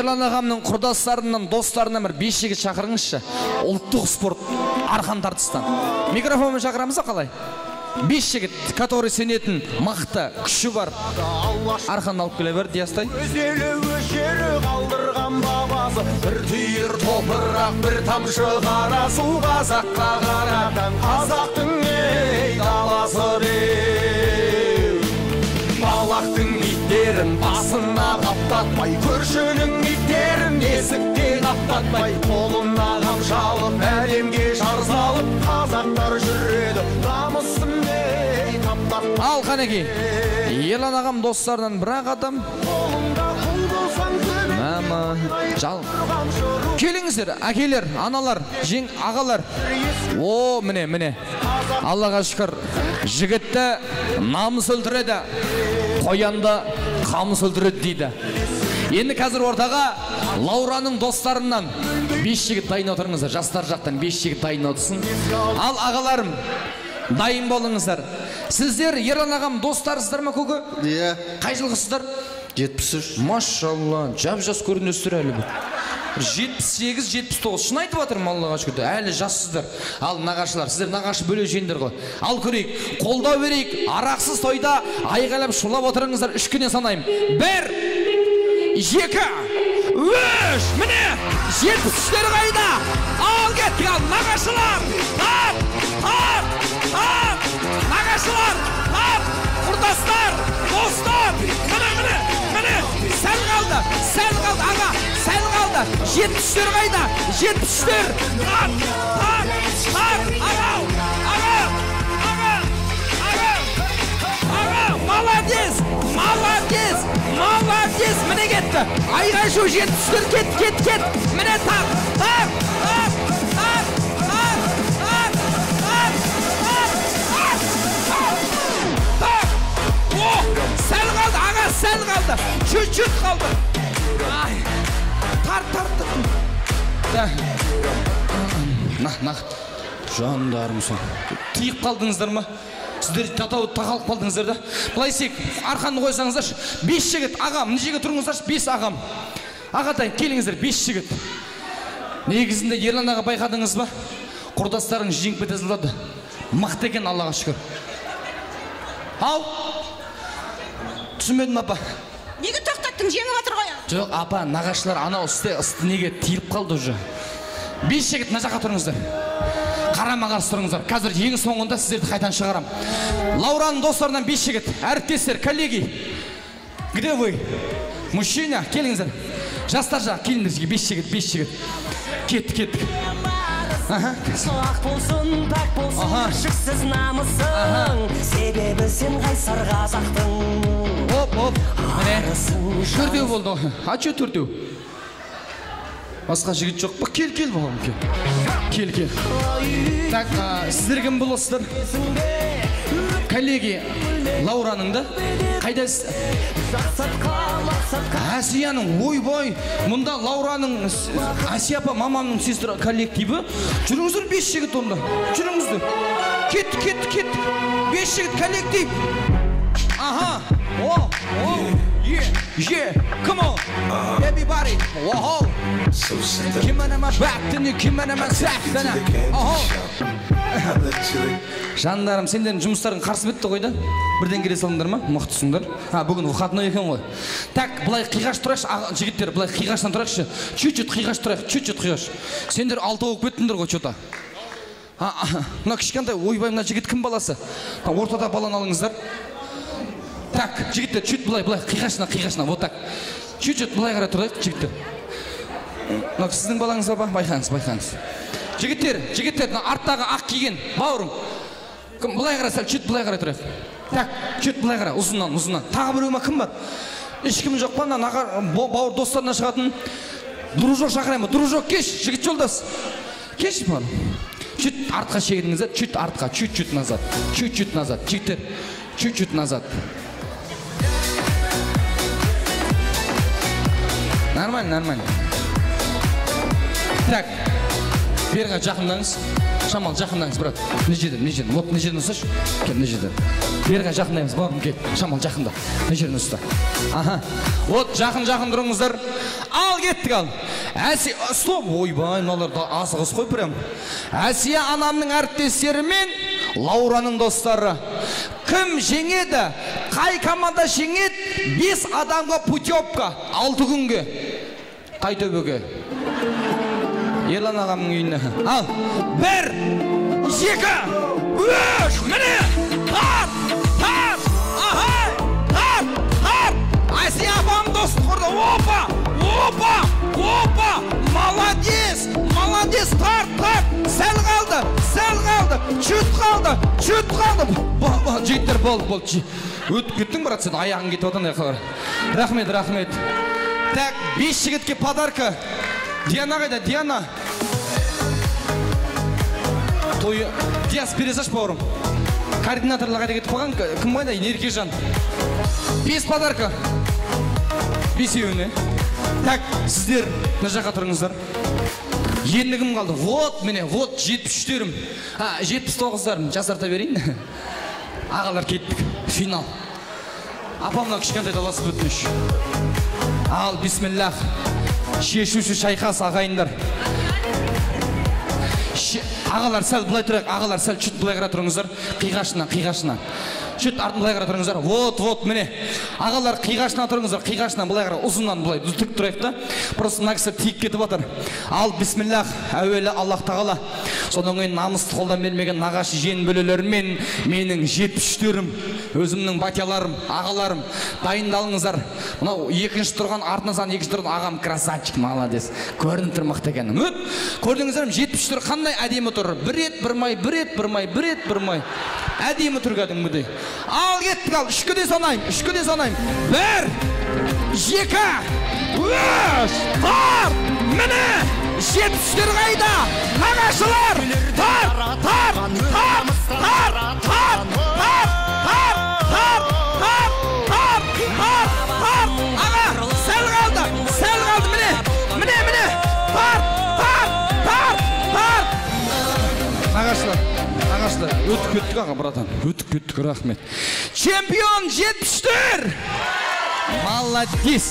Ерлан ағамның құрдастарынан, достарынан бір 5 жігіт шақырыңызшы. Ұлттық спорт арқан тартыстан. Микрофонмен шақырамыз ба қалай? 5 жігіт, который сенетін мықты, күші бар. Арқан алып келе бер, Диастай. Өзелі өшері қалдырған бабасы, бір түйір топырақ, бір тамшы қара су қазаққа қаратан қазақтың ей даласы деу. Балақтың иттерін басына қаптатпай, көршінің иттерін есікте қаптатпай, қолына қамшы алып, әлемге жар салып, қазақтар жүреді намысын ей таптатпай. Ал қанеки, Ерлан ағам достарынан бір-ақ адам. Мама, жал. Келіңіздер, әкелер, аналар, жең, ағалар. О, міне, міне. Аллаға шүкір, жігітті намыс өлтіреді, қоянды қамыс өлтіреді дейді. Енді қазір ортаға Лаураның достарынан 5 жігіт дайын отырыңыздар. Жастар жақтан 5 жігіт дайын отырсын. Ал ағаларым, дайын болыңыздар. Сіздер Ерлан ағам достарсыздар ма, көке? Иә. Қай жылғысыздар? 73. Машалла, жап-жас көрінесіздер әлі бұл. 78, 79. Шын айтып жатырмын, Аллаға шүкір, әлі жассыздар. Ал нағашылар, сіздер нағашы бөле жеңдер ғой. Ал көрейік, қолдау берейік, арақсыз тойда айғайлап шулап отырыңыздар. 3 күннен санаймын. 1, 2, 3, міне, 73-тер қайда? Ал кеттік, ал нағашылар, тарт, тарт, тарт, нағашылар, тарт, құрдастар, достар, міне, міне, міне, сәл қалды, сәл қалды, аға, сәл қалды, 73-тер қайда? 73-тер, тарт, тарт, тарт, аға, аға, аға, аға, аға, молодец, молодец, молодец, міне кетті, айғай шу 73-тер, кет, кет, кет, міне тарт, тарт, тарт, тарт, тарт, тарт, тарт, тарт, тарт, тарт, о, сәл қалды, аға, сәл қалды, чуть-чуть қалды. Ай, тарт, тарт, тарт. На, на, жандарым сол. Тиіп қалдыңыздар ма? Сіздер тақалып қалдыңыздар да. Былай істейік, арқанды қойсаңыздаршы. 5 жігіт, ағам, мына жерге тұрыңыздаршы, 5 ағам. Ағатай, келіңіздер, 5 жігіт. Негізінде Ерлан аға байқадыңыз ба? Құрдастарың жеңіп кете салады. Мықты екен, Аллаға шүкір. Ал, түсінбедім, апа. Неге тоқтаттың, жеңіп отыр ғой? Жоқ, апа, нағашылар анау істе ысты неге тиіліп қалды уже. 5 жігіт мына жаққа тұрыңыздар. Қарама-қарсы тұрыңыздар. Қазір ең соңында сіздерді қайтадан шығарам. Лаураның достарынан 5 жігіт, әріптестер, коллеги. Где вы? Мужчина, келіңіздер. Жастар жақ, келіңдер, 5 жігіт, 5 жігіт. Кеттік, кеттік. Аха. Ақ болсын, пәк болсын, кіршіксіз намысың. Себебі сен қайсар қазақтың. Оп, оп. Міне. Төртеу болды. А че төртеу? Басқа жігіт жоқ па? Кел, кел, балам, кел. Кел, кел. Так, сіздер кім боласыздар? Коллеги Лаураның да? Қайда? Әсияның, ойбай, мұнда Лаураның, Әсия апа, мамамның сестра коллективі. Жүріңіздер 5 жігіт онда. Жүріңіздер. Кеттік, кеттік, кеттік. 5 жігіт коллектив. Аха. О, о, е, е, come on. Everybody. Whoa. Kim anama baktını, kim anama sahtını. Oho. Жандарым, сендердің жұмыстарың қарсы бітті ғой да? Бірден келе салдыңдар ма? Мықтысыңдар. А, бүгін выходной екен ғой. Так, былай қиғаш тұрайықшы, жігіттер, былай қиғаштан тұрайықшы. Чуть-чуть қиғаш тұрайық, чуть-чуть қиғаш. Сендер алтау болып кеттіңдер ғой, чё-то. Мына кішкентай, ойбай, мына жігіт кім баласы? Ортада баланы алыңыздар. Так, жігіттер, чуть былай, былай, қиғашына, қиғашына, вот так. Чуть-чуть былай қарай тұрайық, жігіттер. Мына сіздің балаңыз ба? Байқаңыз, байқаңыз. Жігіттер, жігіттер, мына арттағы ақ киген бауырым. Кім, былай қарай сәл, чуть былай қарай тұрайық. Так, чуть былай қарай, ұзыннан, ұзыннан. Тағы біреу ма, кім бар? Ешкім жоқ па? Мына бауыр достарынан шығатын дружок шақырайын ба? Дружок, кеш, жігіт жолдас. Кеш, бауырым. Чуть артқа шегініңіздер, чуть артқа, чуть-чуть назад, чуть-чуть назад, жігіттер, чуть-чуть назад. Нормально, нормально. Так, берға жақындаңыз. Шамал, жақындаңыз, брат. Мына жерден, мына жерден. Вот, мына жерден ұсташы. Кел, мына жерден. Берға жақындаймыз, бауырым, кел. Шамал, жақында. Мына жерден ұста. Аха. Вот, жақын-жақын тұрыңыздар. Ал кеттік ал. Әсия, стоп, ойбай, мыналар да асығыс қой прям. Әсия анамның әріптестері мен Лаураның достары. Кім жеңеді? Қай команда жеңеді? 5 адамға путевка 6 күнге. Тайтөбеге. Ерлан ағамның үйіне. Ал, 1, 2, 3, міне! Тарт, тарт, ахай, тарт, тарт! Әсия апам досын құрды. Опа, опа, опа! Молодец, молодец, тарт, тарт! Сәл қалды, сәл қалды, чүт қалды, чүт қалды. Жігіттер, болды, болды. Өтіп кеттің, брат, сен аяғың кетіп жатыр ана жаққа. Рахмет, рахмет. Так, 5 жігітке подарка. Диана қайда, Диана? Тойы. Диас, бере салшы, бауырым. Координаторлар қайда кетіп қалған? Кім қайда? Еркежан. 5 подарка. 5-еуіне. Так, сіздер мына жаққа тұрыңыздар. Енді кім қалды? Вот, міне, вот 73-терім. 79-дарым. Жасарта берейін. Ағалар, кеттік. Финал. Апам мына кішкентай таласып өтініш. Ал, бисмиллах. Шешуші шайқас, ағайындар. Ағалар, сәл былай тұрайық. Ағалар, сәл чүт былай қарай тұрыңыздар. Қиғашына, қиғашына. Чүт артын былай қарай тұрыңыздар. Вот, вот, міне. Ағалар, қиғашына тұрыңыздар. Қиғашына былай қарай, ұзыннан былай тік тұрайық та. Просто мына кісі тиіп кетіп жатыр. Ал, бисмиллах, әуелі Аллах тағала. Содан кейін намысты қолдан бермеген нағашы жиен бөлелеріммен менің 73-терім, өзімнің батяларым, ағаларым, дайындалыңыздар. Мынау екінші тұрған, артынан саған екінші тұрған ағам красавчик, молодец. Көрініп тұр мықты екен. Өт, көрдіңіздер ме, 73-тер қандай әдемі тұр. Бір рет, бір май, бір рет, бір май, бір рет, бір май. Әдемі тұр кәдімгідей. Ал кеттік ал, 3-ке де санаймын, 3-ке де санаймын. 1, 2, 3, тарт, міне! 73-тер қайда? Нағашылар! Тарт, тарт, тарт, тарт, тарт, тарт, тарт, тарт, тарт, тарт, тарт, тарт. Аға, сәл қалды, сәл қалды, міне, міне, міне. Тарт, тарт, тарт, тарт. Нағашылар, нағашылар, өтіп кеттік аға, братан, өтіп кеттік, рахмет. Чемпион 73-тер! Молодец!